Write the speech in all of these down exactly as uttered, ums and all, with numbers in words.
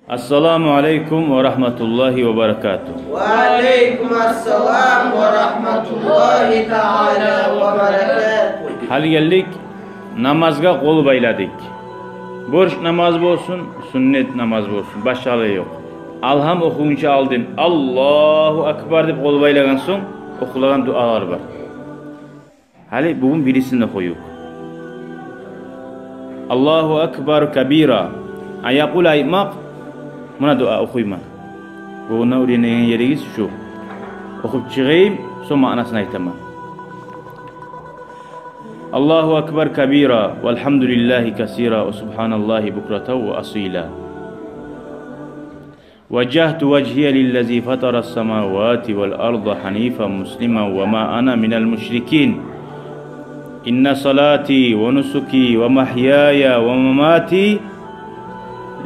Ассаламу алейкум ва рагьматуллагьи ва баракатугь. Ва алейкум ассалам ва рагьматуллагьи таала ва баракатугь. Гьали гелдик намазгъа къол байладыкъ. Борч намаз болсун, сюннет намаз болсун, башгъалыгъы ёкъ. Алгьам охугъунча алдын «Аллагьу акбар» деп къол байлагъан сонг охулагъан дуалар бар. Гьали бугюн бирисин охуюкъ. Аллагьу акбар кабира. Ан якъула айтмакъ, муна дуа охуйман. Бугюн уьйренеген еригиз шу. Охуп чыгъайым, сонг маънасын айтаман. Аллагьу акбар кабира, валгьамдулиллагьи касира, ва субгьаналлагьи букратан ва асила. وجهت وجهي للذي فطر السماوات والأرض حنيفا مسلما وما أنا من المشركين. إن صلاتي ونسكي ومحياي ومماتي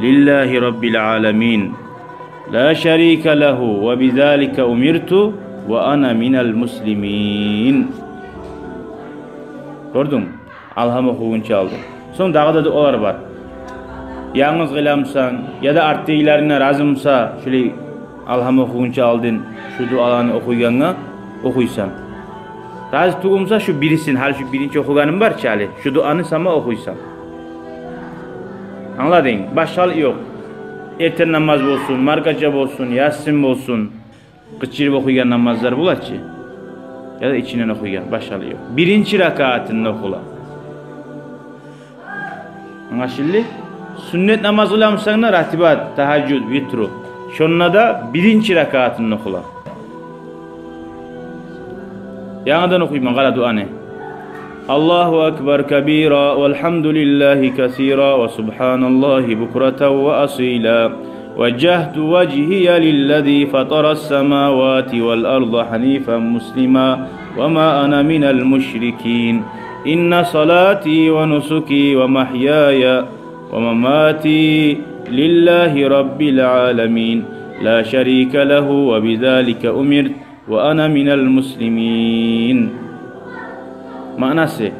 لله رب العالمين لا شريك له وبذلك أمرت وأنا من المسلمين. Гёрдюнг? Алгьам охугъунча алдын. Сонг дагъы да дуалар бар. Янгыз къыламысан, яда артдагъыларынга разымысан, шулай алгьам охугъунча алдын шу дуаланы охуйгъангъа охуйсан. Рази тюгюлмюсен, шу бирисин, гьали шу биринчи охугъаным бар чы гьали, шу дуаны сама охуйсан. Англадынг? Башгъалыкъ ёкъ. Эртен намаз болсун, маркача болсун, ясин болсун. Къычырып охуйгъан намазлар бола чы, яда ичинден охуйгъан, башгъалыгъы ёкъ. Биринчи ракаатында охула. Англашылды? Сюннет намаз къыламысан да, ратибат, тагьажжуд, витру, шонда да биринчи ракаатында охула. Янгыдан охуйман, къара дуаны. الله أكبر كبيرا والحمد لله كثيرا وسبحان الله بكرة وأصيلا. وجهت وجهي للذي فطر السماوات والأرض حنيفا مسلما وما أنا من المشركين. إن صلاتي ونسكي ومحياي ومماتي لله رب العالمين لا شريك له وبذلك أمرت وأنا من المسلمين. Маънасы: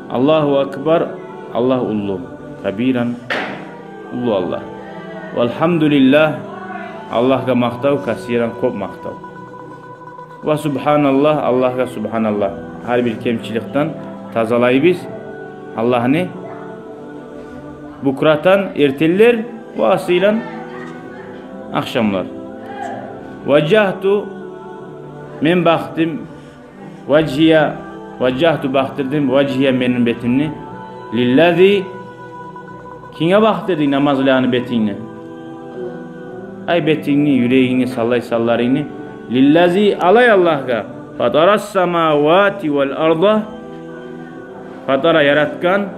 Аллагьу акбар, Аллагь уллу, кабиран, уллу Аллагь. Валгьамдулиллагь, Аллагьгъа макътав, касиран, кёп макътав. Ва субгьаналлагь, Аллагьгъа субгьаналлагь. Гьар бир кемчиликден тазалайбыз Аллагьны. Букратан, эртенлер, ва асилан, ахшамлар. Важагьту, мен бакъдырдым, важгьия, важагьту, бакъдырдым, важгьия, мени бетимни, лиллази, кимге бакъдырдынг намаз къылагъан бетингни? Ай, бетингни, юрегингни, саллай санларынгны. Лиллази, олай Аллагьгъа, фатарас самавати вал арда, фатара, яратгъан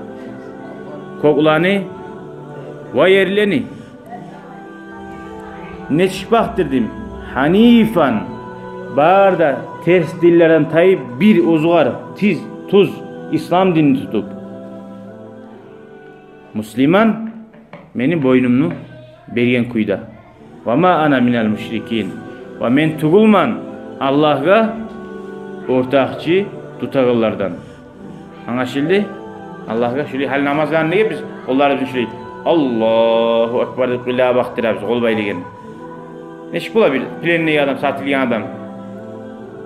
кёклени ва ерлени. Нечик бакъдырдым? Гьанифан, бары да терс динлерден тайып, бир оьзюгер, тиз, тюз ислам динни тутуп. Муслиман, мени бойнумну берген кюйде. Ва ма ана минал мушрикин. Ва мен тюгюлмен Аллагьгъа ортакъчы тутагъанлардан. Англашылды? Аллагьгъа шулай, гьали намазланы неге биз къолларыбызны шулай, Аллагьу акбар деп, къыйлагъа бакъдырабыз, къол байлагъан. Нечик бола бир пленный адам, сатылгъан адам?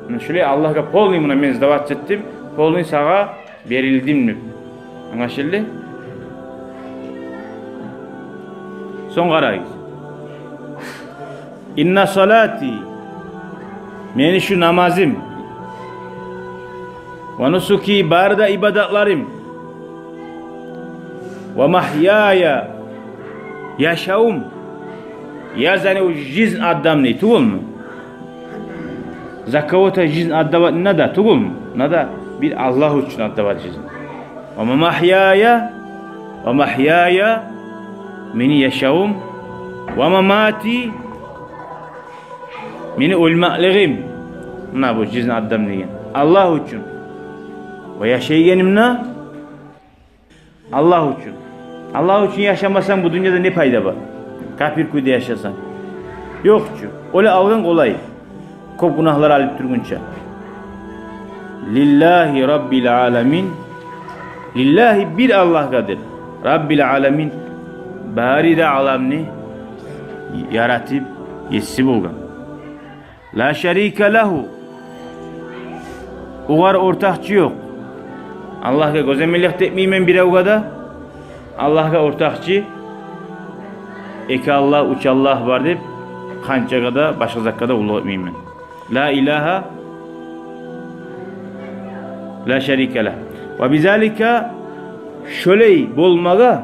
Муна шулай Аллагьгъа полный, муна мен сдаваться этдим, полный сагъа берилдим деп. Англашылды? Сонг къарагъыз. Инна салати, мени шу намазым, ва нусуки, бары да ибадатларым, ва махьяя, яшавум, я, яни о жизнь отдам дей тюгюлмю? За кого-то жизнь отдавать не надо, тюгюлмю? Надо бир Аллагь учун отдавать жизнь. Ва махьяя, ва махьяя, мени яшавум, ва мамати, мени оьлмеклигим. Муна бу жизнь отдам деген Аллагь учун. Ва яшайгъаным да Аллагь учун. Аллагь учун яшамасанг, бу дюньяда не пайда бар? Капир кюйде яшасанг. Ёкъ чу. Оьле алгъан къолай, кёп гюнагьлар алып тургъунча. Лиллаги раббил аламин. Лиллаги, бир Аллагьгъадыр. Раббил аламин, бары да аламны яратып, еси болгъан. Ла шарика лагьу. Огъар ортакъчы ёкъ. Аллагьгъа гёземеллик де этмеймен биревге де. Аллагьгъа ортакъчы, эки Аллагь, уьч Аллагь бар деп, къанчагъа да, башгъа затгъа да къуллукъ этмеймен. Ла илагьа, ла шарика лагь. Ва бизалика, шолай болмагъа,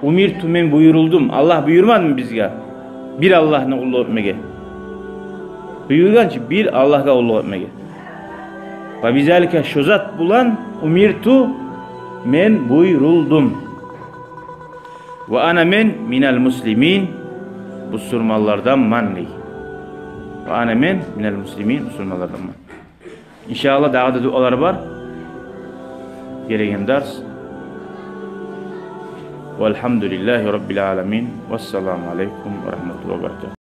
умирту, мен буюрулдум. Аллагь буюрмадымы бизге бир Аллагьны къуллукъ этмеге? Буюргъан чы бир Аллагьгъа къуллукъ этмеге. Ва бизалика, шо зат булан, умирту, мен буюрулдум. Ва ана, мен, минал муслимин, бусурманларданман дей. Ва ана, мен, минал муслимин, бусурманларданман. Иншааллагь, дагъы да дуалар бар. Гелеген дарс. Валгьамдулиллагьи раббил аламин. Вассаламу алейкум ва рагьматуллагьи ва баракатугь.